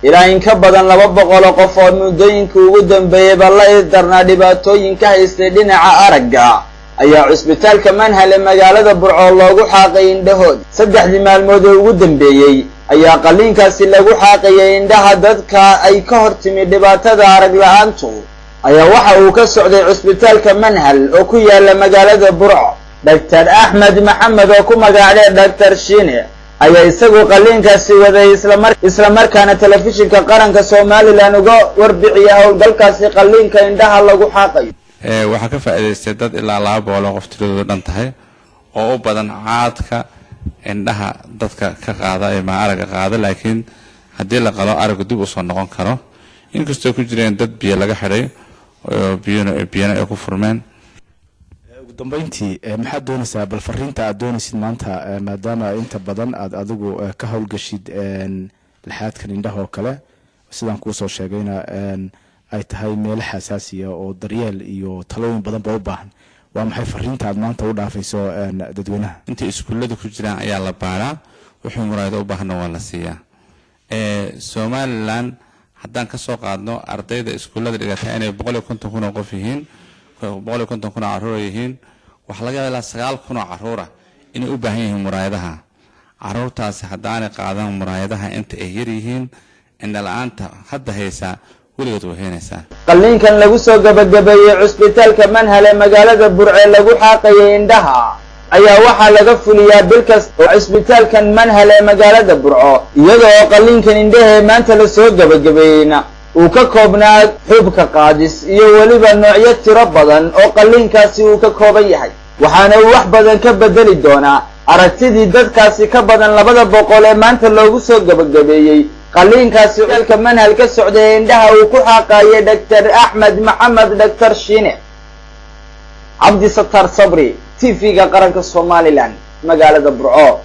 Ilaa in ka badan 200 oo qof oo muddooyinka ugu dambeeyeyba la ildarnaa dhibaatooyin ka haystay dhinaca aragga ayaa cusbitaalka Manhal ee magaalada Burco loogu xaaqay indhahood. 3dii maalmood ee ugu dambeeyey ayaa qalliinkaasi lagu xaaqayay indhaha dadka ay ka hor timi dhibaatada arag la-aantu ayaa waxa uu ka socday cusbitaalka Manhal oo ku yaala magaalada Burco. Doctor Axmed Maxamed oo ku magacdhee Doctor Shiine ayaa isagu qalliinkaasi waday, isla markaana Telefishinka Qaranka Somalilan uga warbixiya howlgalkaasi qalliinka indhaha lagu xaaqayo. Waxaa ka faa'iidaystay dad ilaa 200 oo qof tiradooda dhan tahay, oo u badan caadka indhaha dadka ka qaada ee ma aragga qaada, laakiin haddii la qalo araggu dib usoo noqon karo, inkastoo ku jireen dad biyo laga xidhay oo biyana ay ku furmeen. Ugu dambeyntii, maxaad doonaysaa, bal fariinta aad doonaysid maanta, maadaama inta badan aad adigu ka howlgashid laxaadkan indhaha oo kale, sidaan kuusoo sheegayna ay tahay meelo xasaasiya oo daryeel iyo talooyin badan ba u baahan, waa maxay fariinta aad maanta u dhaafayso dadweynaha? Intay iskuullada ku jiraan ayaa la baaraa, wuxuu muraayado u baahna waa la siiyaa. Somalilan haddaan kasoo qaadno ardayda iskuullada dhigata inay 150,000 oo qof yihiin, 150,000 oo carruura yihiin, waxaa laga yaaba ilaa 9,000 oo carruura inay u baahan yihiin muraayadaha. Carruurtaasi haddaanay qaadan muraayadaha inta ay yar yihiin, indhala-aanta hadda haysaa weligood way heynaysaa. Qalliinkan lagu soo gabagabeeyey cusbitaalka Manhal ee magaalada Burce lagu xaaqayay indhaha ayaa waxaa laga fuliyaa bil kasta oo cusbitaalkan Manhal ee magaalada Burco, iyada oo qalliinkan indhahee maanta lasoo gabagabeeyeyna uu ka koobnaa xubka qaadis iyo weliba noocyo tiro badan oo qalliinkaasi uu ka kooban yahay, waxaana uu wax badan ka bedeli doonaa aragtidii dadkaasi ka badan 200 ee maanta loogu soo gabagabeeyey qalliinkaasi alka Manhal ka socday ee indhaha uu ku xaaqayay Doctor Axmed Maxamed Doctor Shiine. Cabdi Sataar Sabri, TV-ga Qaranka Somalilan, magaalada Burco.